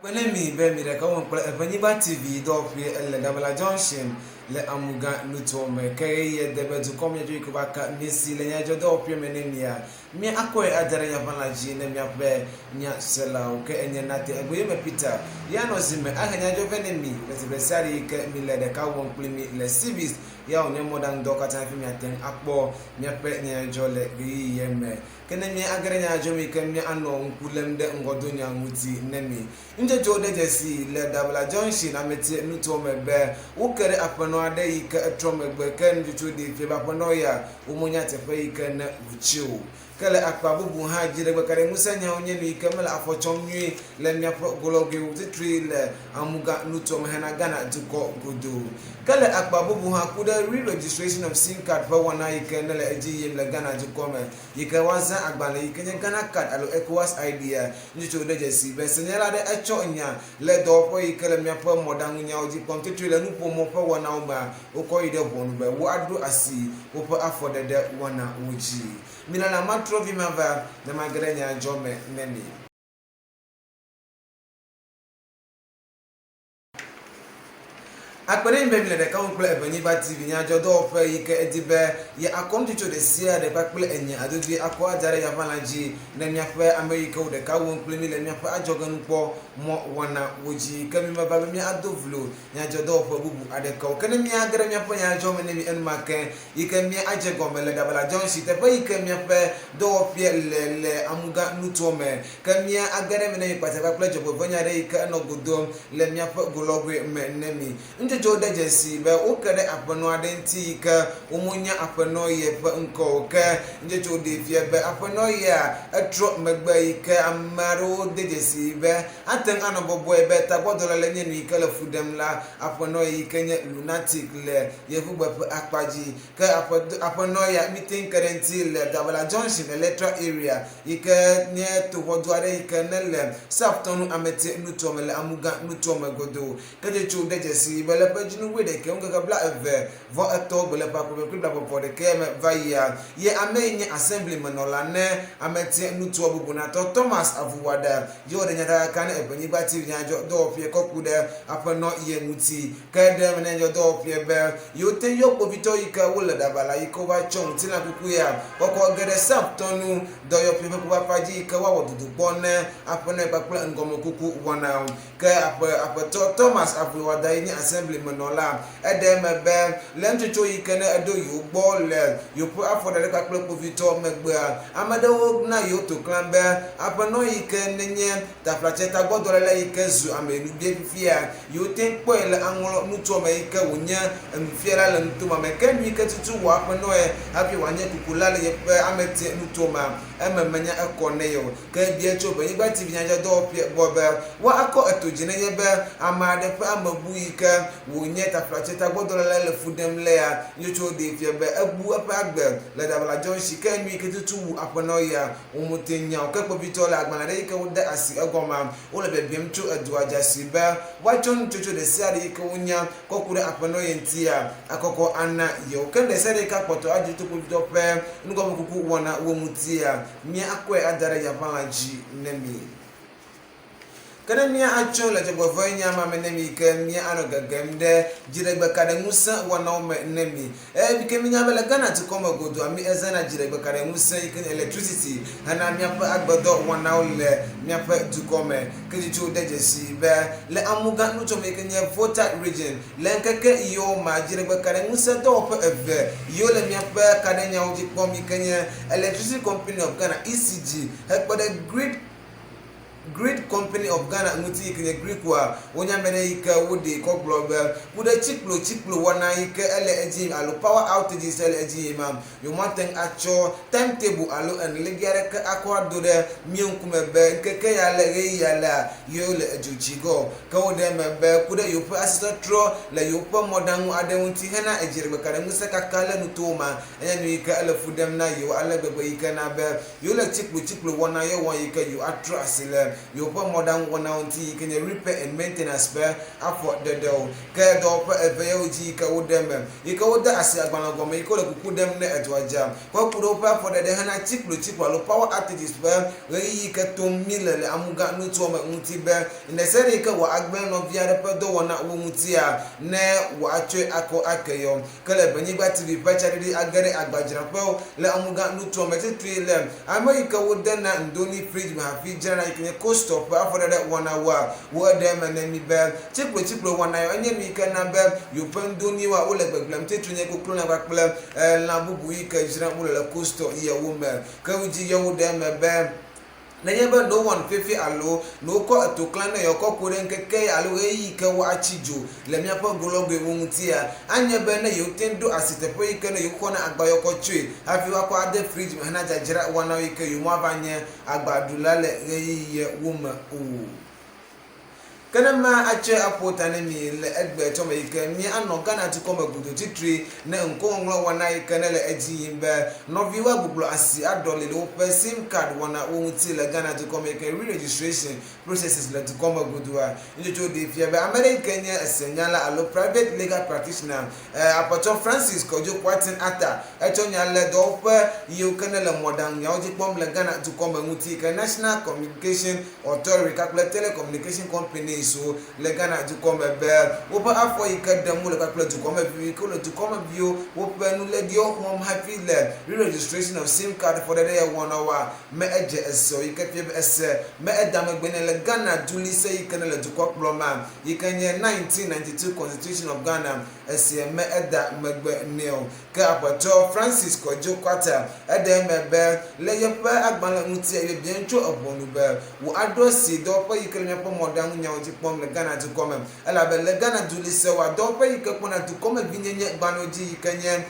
Akpe ne mi be mi ɖeka wɔm kple Eʋenyigba TV dɔwɔƒee ele Dabala Junction le Amuga nutoa me. Ke ɣeyiɣia de be dukɔ mia dzo yi ke va ka mi si le nyadzɔdɔwɔƒea me ne mia mia akɔe ada ɖe nyaʋãla dzi ne miaƒe nyaselawo. Ke enye Nate Egoyeme Peter ya nɔ zi me ahe nyadzɔ vɛ ne mi le teƒe sia ɖe yi ke mi le ɖeka wɔm kpli mi le Civis ya wònye mɔɖaŋudɔwo katã hafi miate ŋu akpɔ miaƒe nyadzɔ le ɣeyiɣia me. Ke ne mía age ɖe nya dzɔ mi ke mía anɔ ŋku lém ɖe ŋgɔdonya ŋuti ne mi. Ŋudzedzewo ɖe dzesi le Dabla Junction ametie nutoa me be woke ɖe aƒenɔ aɖe yi ke etrɔ megbe ke nutsotso ɖee fia be aƒenɔ ya womenya teƒe yi ke ne wòtsi o. Ke le akpa bubu hã dziɖegbekaɖiŋusẽnyawo nye nu yi ke mele afɔ tsɔm nyuie le míaƒe golɔgoewo titri le Amuga nutoa me hena Ghana dukɔ godoo. Ke le akpa bubu hã ku ɖe Re-registration of Sim Card ƒe wɔna yi ke nele edzi yim le Ghana dukɔ me yi ke woazã agbalẽ yi ke nye Ghana Card alo ECOWAS ID-a, ŋutsotso ɖe dzesi be senyala aɖe etsɔ nya le dɔwɔƒe yi ke le míaƒe mɔɖaŋunyawo dzi kpɔm titri le nuƒomɔ ƒe wɔnawo mea, wokɔ yi ɖe ʋɔnu be woaɖo asi woƒe afɔɖeɖe wɔnawo dzi. Milala matrɔ vi mava ne mage ɖe nya dzɔ me ne mi. Akpe ɖe mi be mile ɖeka wɔm kple Eʋenyigba TV nyadzɔdɔwɔƒe yi ke edi be yeakɔ nutsotso ɖe sia ɖe kpakple enye adodoe akɔ ada ɖe yaʋalã dzi ne míaƒe ame yi ke wo ɖeka wɔm kpli mí le míaƒe adzɔgenukpɔ mɔ wɔna wo dzi. Ke mi meva be míado vlo nyadzɔdɔwɔƒe bubu aɖeke o. Ke ne míage ɖe míaƒe nyadzɔ me ne mi enumake yi ke míadze gɔme le Ɖabala Junction, teƒe yi ke míaƒe dɔwɔƒea le le Amuga nutoa me. Ke mía age ɖe eme ne mi kpatsa kpakple dzɔgbevɔ̃enya aɖe yi ke enɔ go dom le míaƒe golɔgoe me ne mi. Nutsotsowo de dzesii be woke ɖe aƒenɔ aɖe ŋuti yi ke womenya aƒenɔ ye ƒe ŋkɔ o. Ke nutsotsowo ɖee fia be aƒenɔ yea etrɔ megbe yi ke ame aɖewo de dzesii be ate ŋu anɔ bɔbɔe be tagbɔdɔléle nye nu yi ke le fu ɖem la aƒenɔ yi ke nye lunatic le yevugbe ƒe akpa dzi. Ke aƒenɔ ya mite ŋu ke ɖe eŋuti le Dabala Junction Electoral Area yi ke nye toxɔdu aɖe yi ke nele South Tɔnu Ameti nutoa me le Amuga nutoa me godoo. Ke Tsotso de dzesii be le ƒe dzinu wuiɖekɛ ŋkeke 23 gbe le ƒe akpe kple blaeve vɔ ɖekɛ me va yia, ye ame yi nye Assembly me nɔla ne Ameti nutoa bubunatɔ Thomas Avuwada ye wòɖe nyatakaka ne Eʋenyigba TV nyadzɔ dɔwɔƒee kɔ ku ɖe aƒenɔ ye ŋuti. Ke ɖe eme ne nyadzɔdɔwɔƒea be yewote ŋu yɔ kpovitɔ yi ke wole ɖaʋala yi ke wova tsɔ ŋutilã kukuia kɔkɔ ge ɖe Saptɔ nu dɔyɔƒe ƒe kufafa dzi yi ke woawɔ dodokpɔ ne aƒenɔe kpakple ŋgɔmekuku wɔnawo. Ke aƒe aƒetɔ Thomas Avuewada yi nye Assembly me nɔla. Eɖe eme be le nutsotso yi ke ne eɖo yewo gbɔ le yewoƒe afɔɖeɖe kpakple kpovitɔ megbea, ame ɖewo na yewo toklã be aƒenɔ yi ke nenye taflatse tagbɔdɔléle yi ke zu ame nubia fifia Yewote ŋu kpɔe le aŋlɔ nutoa me yi ke wònye enufiala le nuto ma me. Ke nu yi ke tutu wɔ aƒenɔe hafi wòanye kukula le yeƒe ametie nutoa mea, eme menya ekɔ nɛ o. Ke ebia tso Ʋenyigba TV nyadzɔdɔwɔƒea gbɔ be woakɔ eto dzi nenye be ame aɖe ƒe ame bu yi ke wònye taflatse tagbɔdɔléle le fu ɖem lea. Nutsotsowo ɖee fia be ebu eƒe agbe le Dabala Junction. Ke nu yi ke tutu wu aƒenɔ ya, womete ŋu nya o. Ke kpovitɔwo le agbalẽ aɖe yi ke wode asi egɔmea, Wole biabiam tso edua dzasi be woatsɔ nutsotso ɖe sia ɖe yi ke wonya kɔ ku ɖe aƒenɔ ye ŋutia akɔkɔ ana yewo. Ke nu ɖe sia ɖe yi ke akpɔtɔ adzi to kpovitɔ ƒe nugɔmekuku wɔna wo ŋutia, mía akɔe ada ɖe yaʋalã dzi ne mi. Ke ne mía atso le dzɔgbevɔ̃e nya ma me ne mi ke mía anɔ gegem ɖe dziɖegbekaɖeŋusẽ wɔnawo me ne mi. Eye ke mínya be le Ghana dukɔ me godoa, mí ezãna dziɖegbekaɖiŋusẽ yi ke nye electricity hena míaƒe agbedɔ wɔnawo le míaƒe dukɔ me. Ke tsitso de dzesii be le Amugã nutome yi ke nye Volta Region, le ŋkeke yiwo mea, dziɖegbekaɖiŋusẽ dɔwɔƒe eve yiwo le míaƒe kaɖinyawo dzi kpɔm yi ke nye Electricity Company of Ghana, ECG, hekpe ɖe Grid Grid Company of Ghana ŋuti yi ke nye Griqua, wonye ame ɖe yi ke woɖee kɔ gblɔ be ku ɖe tsikplo tsikplo wɔna yi ke ele edzi yim alo power outages ele edzi yim-a, yewomate ŋu atsɔ timetable alo enulegui aɖeke akɔ ado ɖe mía ŋkume be ŋkeke ya le ɣeyiɣi ya lea yewo le edzo tsi ge o. Ke woɖe eme be ku ɖe yewoƒe asitɔtrɔ le yewoƒe mɔɖaŋu aɖe ŋuti hena edziɖegbekaɖiŋusẽ kaka le nutowo mea, enye nu yi ke ele fu ɖem na yewo ale gbegbe yi ke na be Yewo le tsikplo tsikplo wɔna ye wɔm yi ke yewo atrɔ asi le. yewoƒe mɔɖaŋuwɔnawo ŋuti yi ke nye repair and maintenance ƒe afɔɖeɖewo. Ke dɔwɔƒe eve yawo dzi yi ke woɖe eme yi ke wode asi agbalẽ gɔme yi ke wole kuku ɖem ne edua dza kɔ ku ɖe woƒe afɔɖeɖe hena tsikplotsikplo alo power outages ƒe ɣeyiɣi yi ke tom míle le Amuga nutoa me ŋuti be ŋdesiaɖe yi ke wòagblẽ nɔvi aɖe ƒe dɔwɔna wo ŋutia ne wòatsɔe akɔ ake yɔ. Ke le Benyigba TV ƒe tsaɖiɖi age ɖe agbadzraƒewo le Amuga nutoa me titri le ame yi ke wodena ŋdoni fridge me hafi dzrana yi ke nye cold store ƒe afɔɖeɖe wɔnawoa, wo eɖe eme ne mi be tsikplotsikplo wɔna yɔ enye nu yi ke na be yewoƒe ŋdoniwoa wole gbegblem titri nye koklolã kpakple lã bubu yi ke dzram wole le cold store yewo me. Ke wodzi ye woɖe eme be Nenye be no wɔn fifi alo no wokɔ eto klã ne yewoakɔ ku ɖe ŋkeke alo ɣeyiɣi yi ke woatsi dzo le míaƒe golɔgoewo ŋutia, anye be ne yewote ŋu ɖo asi teƒe yi ke ne yewoxɔna agbayɔkɔ tsoe hafi woakɔ ade fridzi me hena dzadzra wɔnawo yi ke yewoava nye agbaɖula le ɣeyiɣiwo me o. Ke ne ma atsɔe aƒo ta ne mi le egbe tsɔ me yi ke mia anɔ Ghana dukɔ me godo titri ne ŋkɔŋɔŋlɔ wɔna yi ke ne le edzi yim be nɔvi woa gbuglɔ asi aɖɔ li le woƒe sim card wɔna wo ŋuti le Ghana dukɔ me yi ke re-registration processes le dukɔ me godoa. Nutsotso ɖee fia be ame ɖe yi ke nye esenyala alo private legal practitioner Aƒetɔ Francis Kojo Kwarteng Arthur etsɔ nya le dɔwɔƒe yiwo ke ne le mɔɖaŋu nyawo dzi kpɔm le Ghana dukɔ me ŋuti yi ke National Communication Authority kpakple Telecommunication Companies wo le Ghana dukɔ me be woƒe afɔ yi ke ɖem wole kpakple dukɔmeviwo yi ke wole dukɔmeviwo woƒe nuléɖiwo xɔm hafi le re-registration of sim card fɔɖeɖe ya wɔm na woa me edze ese o yi ke fia be ese me eda megbe nɛ le Ghana dulise yi ke ne le dukɔ kplɔm ma yi ke nye 1992 Constitution of Ghana esia me eda megbe nɛ o. Ke Aƒetɔ Francis Kojo Quarter eɖe eme be le yeƒe agbalẽ ŋutia yebiam tso eʋɔnu be wòaɖo asi dɔwɔƒe yi ke le míaƒe mɔɖaŋunyawo dzi kpɔm le Ghana dukɔ me elabe le Ghana dulisewoa dɔwɔƒe yi ke kpɔna dukɔmevinyenye gbalẽwo dzi yi ke nye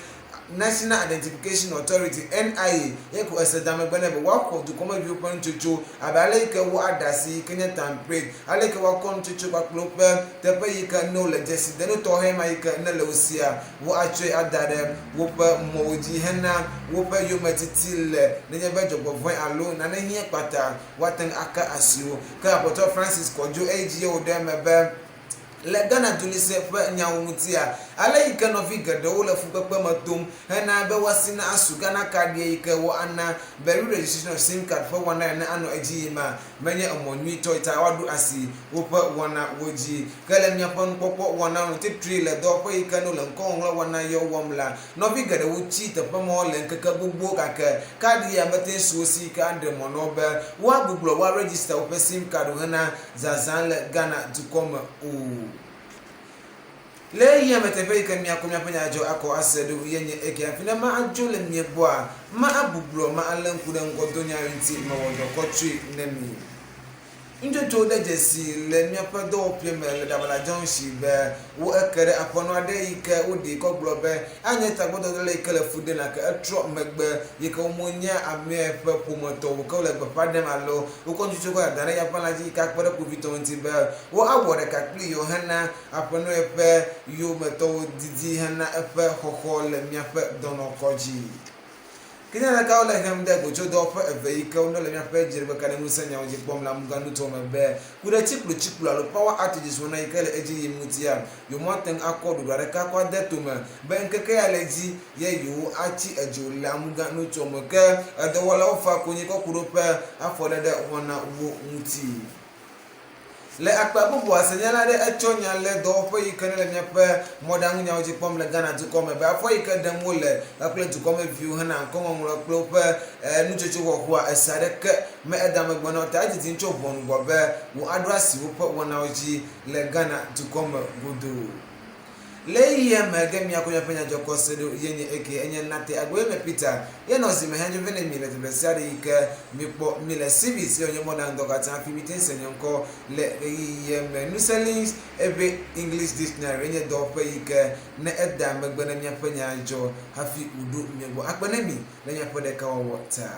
National Identification Authority, NIA, ye ko ese da megbe nɛ be woaxɔ dukɔmeviwo ƒe nutsotso abe ale yi ke woaɖe asi yi ke nye thumbprint, ale yi ke woakɔ nutsotso kpakple woƒe teƒe yi ke ne wole dzesidenu tɔxɛ ma yi ke ne le wo sia, woatsɔe ada ɖe woƒe mɔwo dzi hena woƒe yometiti le nenye be dzɔgbevɔ̃e alo nane hiã kpata woate ŋu aka asi wo. Ke Aƒetɔ Francis Kɔdzo eyi dzi ye wòɖe eme be, Le Ghana dulise ƒe nyawo ŋutia, ale yi ke nɔvi geɖewo le fukpekpe me tom hena be woasi na asu Ghana Card ye yi ke woana be re-registration of sim card ƒe wɔna ene anɔ edzi yima, menye emɔ nyuitɔ ta woaɖo asi woƒe wɔnawo dzi. Ke le miaƒe nukpɔkpɔ wɔnawo nu titri le dɔwɔƒe yi ke ne wole ŋkɔŋɔŋlɔ wɔna yewo wɔm la, nɔvi geɖewo tsi teƒe mawo le ŋkeke gbogbo gake card ya mete ŋu su wo si yi ke aɖe mɔ na wo be woagbuglɔ woa register woƒe sim card wo hena zazã le Ghana dukɔ me o. Le ɣeyiɣia me teƒe yi ke miakɔ miaƒe nyadzɔ akɔ ase ɖo ye nye eke hafi ne ma adzo le mia gbɔa, ma agbuglɔ, ma alé ŋku ɖe ŋgɔdonya ŋuti mewɔ dɔ kɔ tsoe ne mi. Nutsotso ɖe dzesi le míaƒe dɔwɔƒea me le Ɖabala Junction be wo eke ɖe aƒenɔ aɖe yi ke woɖee kɔ gblɔ be anye tagbɔdɔdɔla yi ke le fu ɖem gake etrɔ megbe yi ke womenya amea ƒe ƒometɔwo ke wole gbeƒã ɖem alo wokɔ nutsotso kɔ dada ɖe eya ƒe lã dzi yi ke akpe ɖe kpovitɔwo ŋuti be woawɔ ɖeka kpli yewo hena aƒenɔ ƒe yometɔwo didi hena eƒe xɔxɔ le míaƒe dɔnɔkɔdzi. Ke nya ɖeka wole hem ɖe go tso dɔwɔƒe eve yi ke wonɔ le míaƒe dziɖegbekaɖiŋusẽ nyawo dzi kpɔm le Amuga nutoa me be, ku ɖe tsikplotsikplo alo power outages wɔna yi ke le edzi yim ŋutia, yewoate ŋu akɔ ɖoɖo aɖeke akɔ ade tome be ŋkeke ya le edzi ye yewoatsi edzo le Amuga nutoa me. Ke edɔwɔlawo fa konyi kɔ ku ɖe woƒe afɔɖeɖe wɔnawo ŋuti. Le akpa bubua, senyala aɖe etsɔ nya le dɔwɔƒe yi ke nele míaƒe mɔɖaŋunyawo dzi kpɔm le Ghana dukɔ me be afɔ yi ke ɖem wole kpakple dukɔmeviwo hena ŋkɔŋɔŋlɔ kple woƒe nutsotso xɔxɔa ese aɖeke me eda megbe na wo ta edzidzim tso ʋɔnu gbɔ be woaɖo asi woƒe wɔnawo dzi le Ghana dukɔ me godoo. Le ɣeyiɣia me ge miakɔ miaƒe nyadzɔkɔ se ɖo ye nye eke enye Nate Agoyeme Peter ye nɔ zime hã dzo vɛ ne mi le teƒe sia ɖe yi ke mikpɔ mi le Civis ye wònye mɔɖaŋu dɔ katã hafi mite ŋu se nye ŋkɔ le ɣeyiɣia me. Nuselings eƒe English Dictionary enye dɔwɔƒe yi ke ne eda megbe ne miaƒe nya dzɔ hafi wòɖo mia gbɔ. Akpe ne mi le miaƒe ɖekawɔwɔ ta.